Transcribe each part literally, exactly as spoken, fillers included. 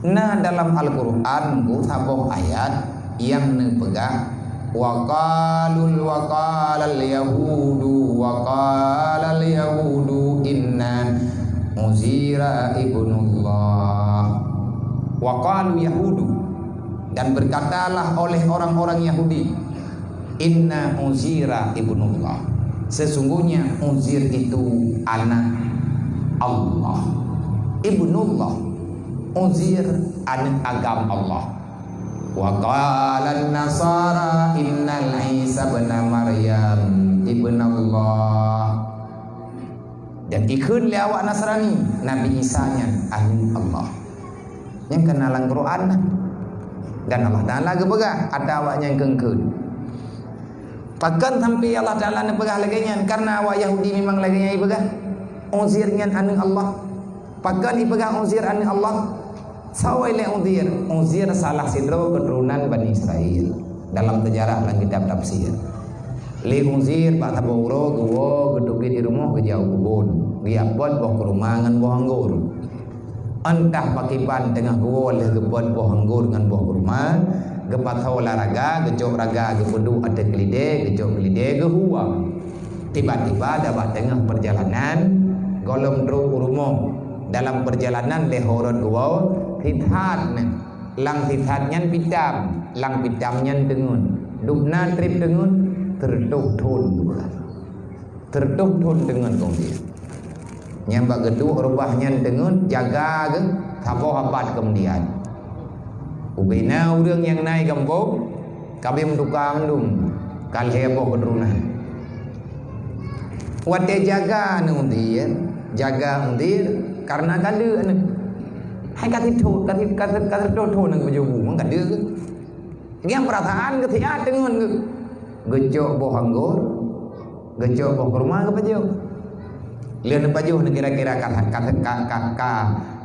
Na dalam Al-Qur'an saboh ayat nyang neupeugah, "Wa qalul, wa qalal yahudu, wa qalal yahudu inna Uzaira ibnullah." Wa qalu yahudu, dan berkatalah oleh orang-orang Yahudi, "Inna Uzaira ibnullah." Sesungguhnya Uzair itu anak Allah. Ibnullah. Uzair anak agam Allah. Wa qalan nasara innal Isa ibn Maryam ibnullah. Dan ikheun lé awak Nasrani, Nabi Isa nyan aneuk Allah. Nyang keunan lam Quran. Dan Allah Taala geupeugah, ada awak nyang kheun-kheun. Pakon sampai Allah Taala neupeugah lagée nyan? Karena awak Yahudi memang lagée nyan ipeugah, Uzair nyan aneuk Allah. Pakon ipeugah Uzair aneuk Allah? Sawa lé Uzair. Uzair salah sidroe keuturonan Bani Israel dalam sejarah lam kitab tafsir. Lé Uzair bak saboh uroe geuwoe geuteubiet di rumoh geujak u keubon, geujak bot boh keuruma ngon boh anggor. Entah pakiban teungoh geuwoe lheueh geubot boh anggor ngon boh keuruma, geupasoe lam raga, geucok raga geupeuduek ateueh keulidée, geucok keulidée geuhuwa. Tiba-tiba dabah teungoh peurjalanan, gohlom trok u rumoh. Dalam peurjalanan lheueh rot geuwoe, sisat nyan. Lam sisat nyan pitam, lam pitam nyan teungeut. Dubna treb teungeut, sireutoh thon geupeugah. Sireutoh thon teungeut keumudian. Nyang bak geuduek reubah nyan teungeut jaga geuh saboh abad keumudian. Ubena ureuëng nyang na i gampông, ka beuem tuka mandum, ka lhée boh keuturonan. Watée jaga aneuk Uzair, jaga Uzair, karena ka deuek aneuk. Hai ka sithon, ka si-, ka si-, ka sithon aneuk beujobu, memang ka deuek. Nyang peurasaan geusiat deungon geu-, geucok boh anggor, geucok boh keuruma geupajoh. Lheueh neupajoh neu kira-kira ka, ka, ka, ka, ka,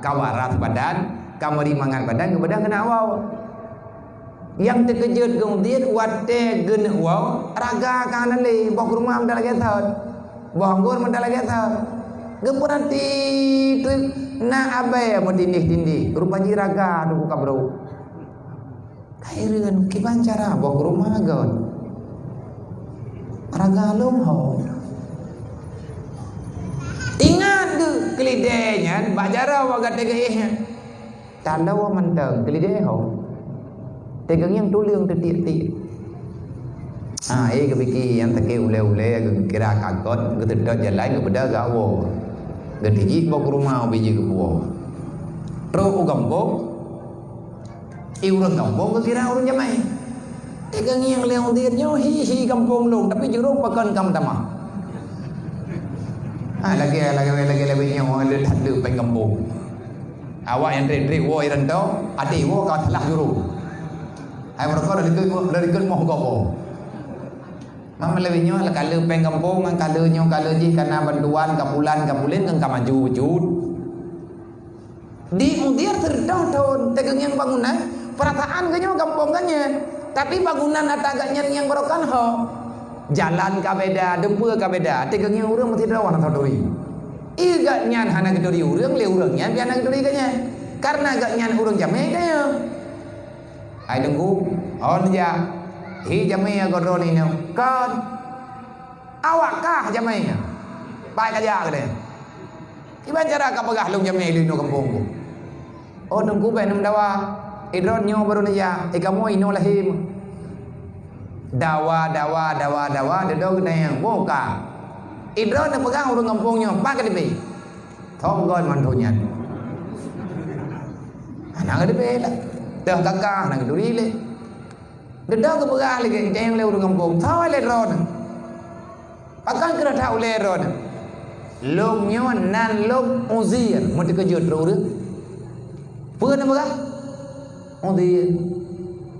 ka waras badan, ka meuri mangat badan, geubeudôh keuneuk woe. Nyang teukeujot geuh Uzair watée geuneuk woe, raga ka hana lé, boh keuruma meuda lagée thon, boh anggor meuda lagée thon. Geupeurati teuk na abée meutindih-tindih, rupa jih raga teuk ka brok. Ka hireuen, kiban cara boh keuruma gon. Raga lom ho. Ingat geuh keulidée nyan bak jaroe awak gata geuéh nyan. Taloe mantong keulidée ho. Teugeungieng tuleueng teutiek-tiek. Ha, eh, geupike nyang sakét ulée-ulée, geukira ka got, geuteudot jalan, geubeudôh geuwoe. Geutijik boh keuruma ubé jih geupuwoe. Trok u gampông, i ureuëng gampông geukira ureuëng jamé. Teugeungieng lé Uzair nyoe hi-hi gampông lôn, tapi jurông pakon ka meutamah. Ha, lagée, lagée, lagée, lagée nyoe le that le péng gampông. Awak nyang treb-treb woe i rantau, até woe ka salah jurông. Hai meureuka lagée, lagée moh gob woe. Mama lagée nyoe ka le péng gampông, ka le nyoe, ka le jih, ka na bantuan, ka bulan, ka buleuen, kan ka maju bacut. Di Uzair sireutoh thon teugeungieng bangunan, peurasaan geuh nyoe gampông geuh nyan, tapi bangunan ata geuh nyan nyang barokah ho. Jalan ka beda, dumpeue ka beda, teugeungieng ureuëng meusidroe hana turi. I geuh nyan hana geuturi ureuëng, lé ureuëng nyan pih hana geuturi geuh nyan. Karena geuh nyan ureuëng jamé geuh nyan. Hai Teungku, ho neujak? Hi jamé ya godron inoe. Kon. Awak kah jamé nyan? Pai ka jak keudeh. Kiban cara ka peugah lôn jamé lôn inoe gampông ku? Oh, Teungku bék neumeudawa. Idroe nyoe barô neujak, i kamoe inoe lahé. Dawa, dawa, dawa, dawa, deudok geutanyoe. Boh ka. Idroe neupeugah ureuëng gampông nyoe, pat ka tibé? Thong gon mantong nyan. Hana ka tibé lah. Teuh kakah hana geuturi lé. Deudok geupeugah lagée nyang lé ureuëng gampông, "Soe lé droeneuh? Pakon keuneuk that ulée droeneuh? Lôn nyoe nan lôn Uzair." Meuteukeujot droe ureuëng. Peue neupeugah? Uzair.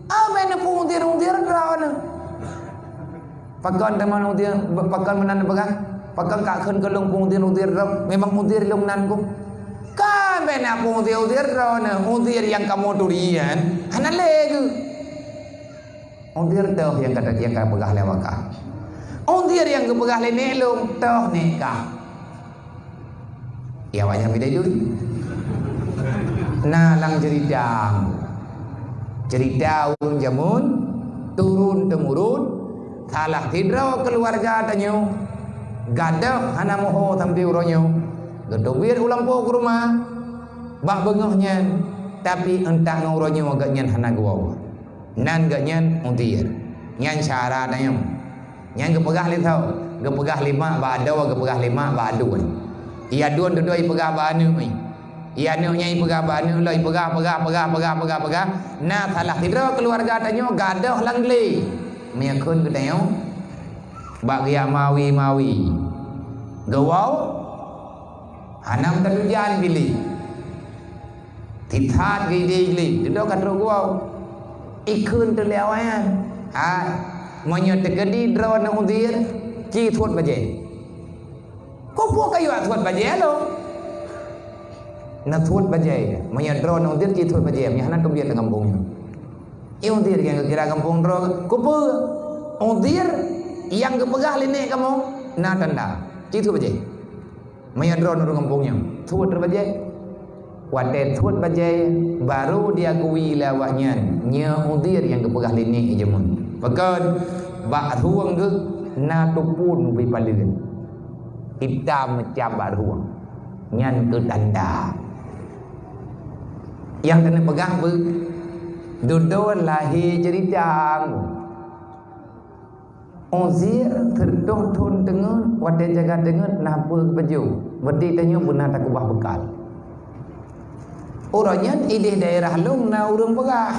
Abée neupeu Uzair, Uzair droeneuh. Pakon teuma Uzair, pakon meunan neupeugah? Pakon ka kheun keu lôn peu Uzair, Uzair droe? Memang Uzair lôn nan ku. Kan bée na peu Uzair, Uzair droeneuh. Uzair nyang kamoe turi nyan hana lé geuh. Uzair toh nyang ka, nyang ka peugah lé awak kah. Uzair nyang geupeugah lé nek lôn, toh nek kah. Ya, awak nyan bidai jui. Na lam cerita, cerita ureuëng jameun turun temurun, salah sidroe keuluwarga tanyoe gadôh hana muho sampoe uroe nyoe, geuteubiet u lampôh keuruma bak beungoh nyan, tapi euntak ngon uroe nyoe gobnyan hana geuwoe. Nan gobnyan Uzair. Nyan syedara tanyoe. Nyan geupeugah lé soe? Geupeugah lé mak bak adoe, geupeugah lé mak bak aduen. Ie aduen dudoe ipeugah bak aneuëk nyan. Ie aneuëk nyan ipeugah bak aneuëk lom, ipeugah, peugah, peugah, peugah, peugah, peugah. Na salah sidroe keuluwarga tanyoe gadôh lam glé. Meunyoe kheun geutanyoe bak geujak mawi-mawi. Geuwoe, hana meuteulujan piléh. Tithat geuidéh glé, dudoe ka trok geuwoe. Ikheun teuh lé awaknyan. Hai, meunyoe teukeudi droeneuh Uzair, ci suet bajée. Keupeue kayue suet bajée lom? Na suet bajée. Meunyoe droeneuh Uzair, ci suet bajée. Meunyoe hana teubiet lam gampông nyoe. Uzair nyang geukira gampông droe. Keupeue? Uzair nyang geupeugah lé nèk kamoe na tanda. Ci suet bajée. Meunyoe droeneuh ureuëng gampông nyoe, suet bajée. Watée suet bajée, barô jiakui lé awaknyan, nyoe Uzair nyang geupeugah lé nèk jameun. Pakon? Bak rueng geuh na teupon ubé paleuen. Itam meucab bak rueng. Nyan keuh tanda. Nyang keuneuk peugah beuh, dudoe lahé cerita. Uzair sireutoh thon teungeut, watée jaga teungeut na peue geupajoh, berarti tanyoe beuna takeubah beukal. Uroe nyan idéh daerah lôn na ureuëng peugah,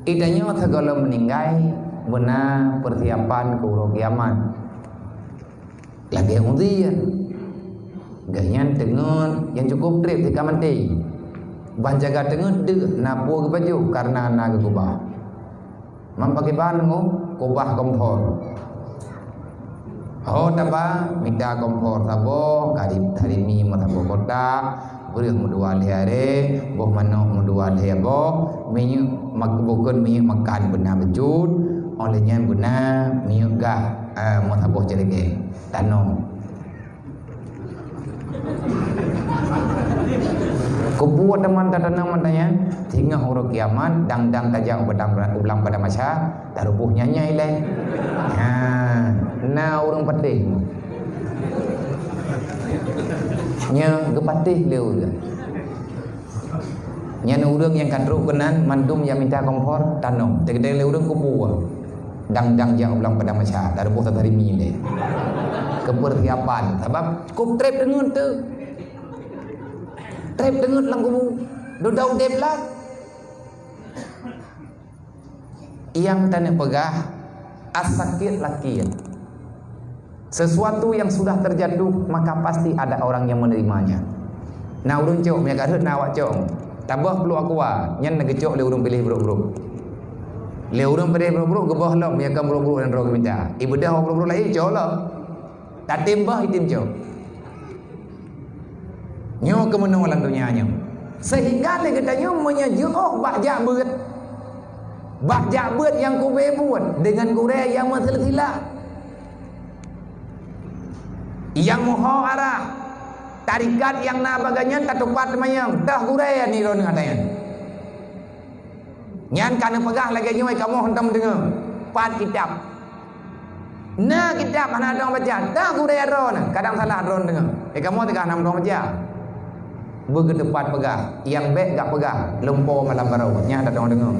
"Geutanyoe sigohlom meuninggai beuna peusiapan keu uroe kiamat." Lagée Uzair. Gobnyan teungeut nyang cukup treb teuka maté. Ban jaga teungeut deuh na peue geupajoh kareuna na geukeubah. Man pakriban ngon keubah kompor. Ho taba mita kompor saboh, karib tarimi meusaboh kotak, breueh meudua lhée aré, boh manok meudua lhée boh, minyeuk mak-, bukon minyeuk makan beuna beujeuet, óh lheueh nyan beuna minyeuk gah, eh, meusaboh ceureugen. Tanoh. Keupeue teuma tatanoh mantanya, singoh uroe kiamat, dang-dang tajak u padang, u lam padang mahsyar, taruboh nyan-nyan ilée. Ha, na ureuëng patéh. Nyan geupatéh lé ureuëng. Nyan ureuëng nyang ka trok keunan mandum nyang mita kompor tanoh. Teukeudeh lé ureuëng keupeue. Dang-dang jak u lam padang mahsyar, taruboh tatarimi lé. Keupeursiapan, sabab cukup treb teungeut teuh. Treb teungeut lam kubu. Dudoe udeb lom. Nyang taneuk peugah, as-sakit lakit. Sesuatu yang sudah terjatuh, maka pasti ada orang yang menerimanya. Na ureuëng cok, meunyo ka rhot na awak cok. Taboh pluek aqua, nyan neugeucok lé ureuëng piléh brok-brok. Lé ureuëng piléh brok-brok geuboh lom, meunyo ka brok-brok nyang droe geumita. Ibeudôh brok-brok laén cok lom. Tatem boh item cok. Nyoe keuh meunoe lam donya nyoe. Sehingga lé geutanyoe meunyo jiôh bak jak beuet, bak jak beuet nyang kubé buet deungon gurée nyang meusilsilah, nyang meuho arah, tarikat nyang na bagaih nyan tatupat teumanyong, toh gurée nirôn ata nyan. Nyan ka neupeugah lagée nyoe kamoe hantom deungoe, pat kitab. Na kitab hana droe baca, dah gurée droe na, kadang salah droe deungoe. Eh, kamoe teuka hana droe baca. Beugeutepat peugah, nyang bék gak peugah, lumpo malam baroe, nyan hana droe deungoe.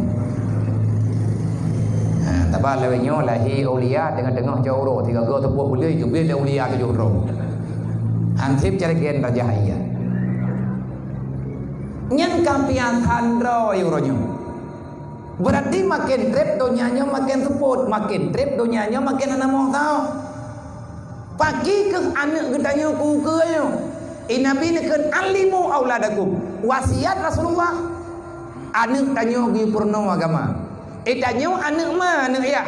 Ha, taba lawét nyoe lahé aulia teungoh-teungoh jaweuroe, tiga go teupeue buleue, teubiet lé aulia tujoh droe. Hansip cara gen raja iya. Nyan ka piasan droe uroe nyoe. Berarti maken treb donya nyoe maken seupôt, maken treb donya nyoe maken hana meusaho. Paki keuh aneuëk geutanyoe keu ukeue nyoe. I Nabi neukheun, "Allimu auladakum." Wasiat Rasulullah. Aneuëk tanyoe geupeurunoe agama. Eh, tanyoe aneuëk ma, aneuëk yah.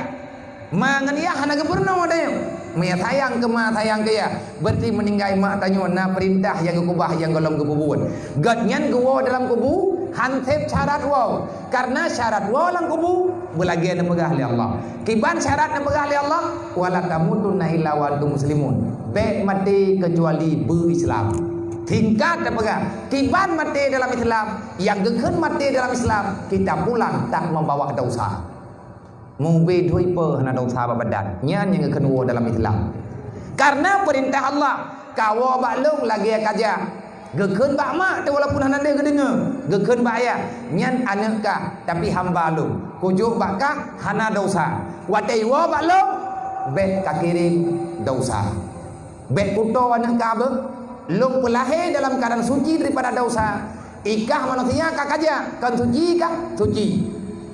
Ma ngon yah hana geupeurunoe tanyoe. Meunyo sayang keu ma, sayang keu yah, berarti meuninggai mak tanyoe na peurintah nyang geukeubah nyang gohlom geupeubuet. Gobnyan geuwoe dalam kubu, hansép syarat woe. Kareuna syarat woe lam kubu, beulagée neupeugah lé Allah. Kiban syarat neupeugah lé Allah, "Wa la tamutunna illa wa antum muslimun." Bék maté keucuali beu-Islam. Singkat tapeugah, kiban maté dalam Islam, nyang geukheun maté dalam Islam, kita pulang tak membawa dosa. Mubé dhui peue hana dosa bak badan, nyan nyang geukheun woe dalam Islam. Karena peurintah Allah, kawoe bak lôn lagée kajak. Geukheun bak mak teuh walaupun hana deuh geudeungoe, geukheun bak ayah, nyan aneuëk kah, tapi hamba lôn. Kujok bak kah hana dosa. Watée woe bak lôn, bék kakirém dosa. Bék kutoe aneuëk kah beuh, lôn peulahé dalam keuadaan suci daripada dosa. Ikah manusia ka kajak, kon suci kah? Suci.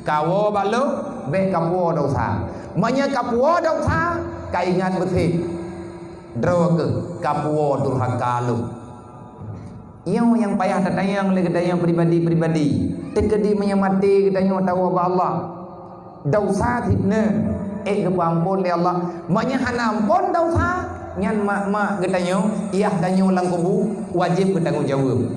Kawoe bak lôn, bék kapuwoe dosa. Meunyoe kapuwoe dosa, kaingat beusét. Droe keuh kapuwoe durhaka lôn. Nyoe nyang payah tatanyong lé geutanyoe pribadi-pribadi. Teukeudi meunyoe maté geutanyoe tawoe bak Allah. Dosa sibeuneue ék geupeuamphon lé Allah. Meunyoe hana amphon dosa, nyan mak-mak geutanyoe, yah tanyoe lam kubu, wajéb geutanggong jaweueb.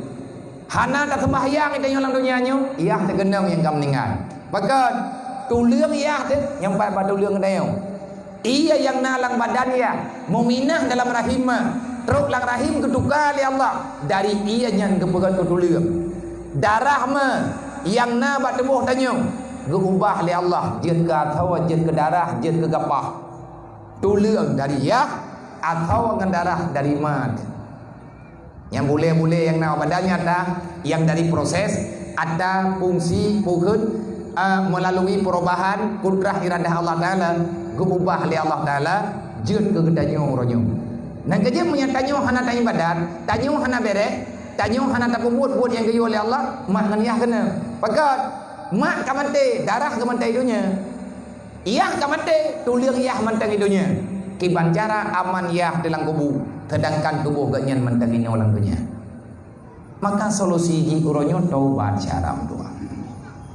Hana taseumbahyang geutanyoe lam donya nyoe, yah teukeunong nyang ka meuninggai. Pakon? Tuleueng yah teuh nyang pat bak tuleueng geutanyoe. Ie nyang na lam badan yah, muminah dalam rahim ma, trok lam rahim geutuka lé Allah, dari ie nyan geupeugét keu tuleueng. Darah ma nyang na bak tuboh tanyoe geuubah lé Allah jeuet keu asoe, jeuet keu darah, jeuet keu gapah. Tuleueng dari yah, asoe ngon darah dari ma. Nyang bulée-bulée nyang na bak badan nyan ata, nyang dari proses ata fungsi pukheun, eh, melalui perubahan kudrah iradah Allah Taala, geuubah lé Allah Taala jeuet keu geutanyoe uroe nyoe. Nyan keuh jeuet meunyoe tanyoe hana taibadat, tanyoe hana béreh, tanyoe hana tapeubuet buet nyang geuyue lé Allah, mak ngon yah keunoe. Pakon? Mak ka maté, darah ka maté donya. Yah ka maté, tuleueng yah mantong di donya. Kiban cara aman yah di lam kubu, sedangkan tuboh geuhnyan mantong inoe lam donya. Maka solusi jih uroe nyoe taubat syara meutuah.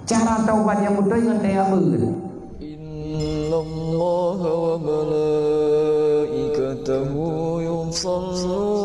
Cara taubat nyang beutôi ngon teuh abeuet. إن الله وملائكته يصلون